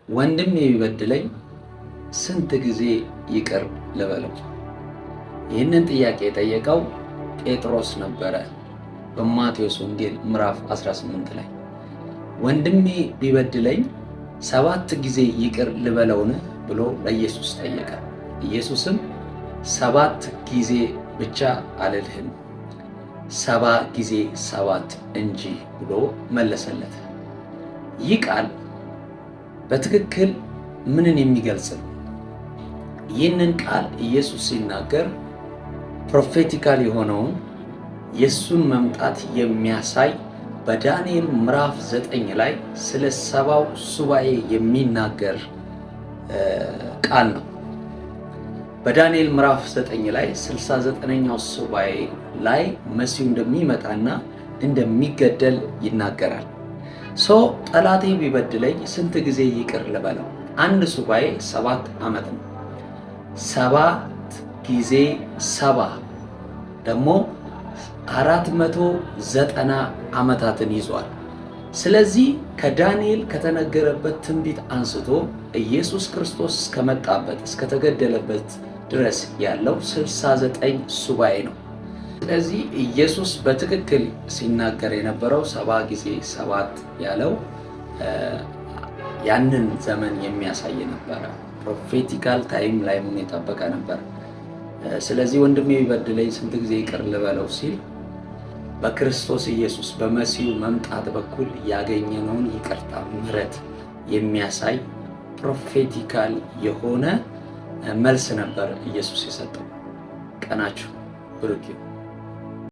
ወንድሜ ቢበድለኝ ስንት ጊዜ ይቅር ልበለው? ይህንን ጥያቄ የጠየቀው ጴጥሮስ ነበረ በማቴዎስ ወንጌል ምዕራፍ 18 ላይ። ወንድሜ ቢበድለኝ ሰባት ጊዜ ይቅር ልበለውን ብሎ ለኢየሱስ ጠየቀ። ኢየሱስም 7 ጊዜ ብቻ አልልህም፣ 70 ጊዜ 7 እንጂ ብሎ መለሰለት። ይህ ቃል በትክክል ምንን የሚገልጽ ነው? ይህንን ቃል ኢየሱስ ሲናገር prophetical የሆነውን የእሱን መምጣት የሚያሳይ በዳንኤል ምዕራፍ 9 ላይ ስለ 70ው ሱባኤ የሚናገር ቃል ነው። በዳንኤል ምዕራፍ 9 ላይ 69ኛው ሱባኤ ላይ መሲሁ እንደሚመጣና እንደሚገደል ይናገራል። So ጠላቴ ቢበድለኝ ስንት ጊዜ ይቅር ልበለው? አንድ ሱባኤ 7 ዓመት ነው። 7 ጊዜ 70 ደግሞ 490 ዓመታትን ይዟል። ስለዚህ ከዳንኤል ከተነገረበት ትንቢት አንስቶ ኢየሱስ ክርስቶስ እስከመጣበት እስከተገደለበት ድረስ ያለው 69 ሱባኤ ነው። ስለዚህ ኢየሱስ በትክክል ሲናገር የነበረው 70 ጊዜ 7 ያለው ያንን ዘመን የሚያሳይ ነበረ። Prophetical time line ኡን የጠበቀ ነበር። ስለዚህ ወንድሜ ቢበድለኝ ስንት ጊዜ ይቅር ልበለው ሲል በክርስቶስ ኢየሱስ በመሲሁ መምጣት በኩል ያገኘነውን ይቅርታ ምሕረት የሚያሳይ prophetical የሆነ መልስ ነበር ኢየሱስ የሰጠው። ቀናችሁ ብሩክ ይሁን።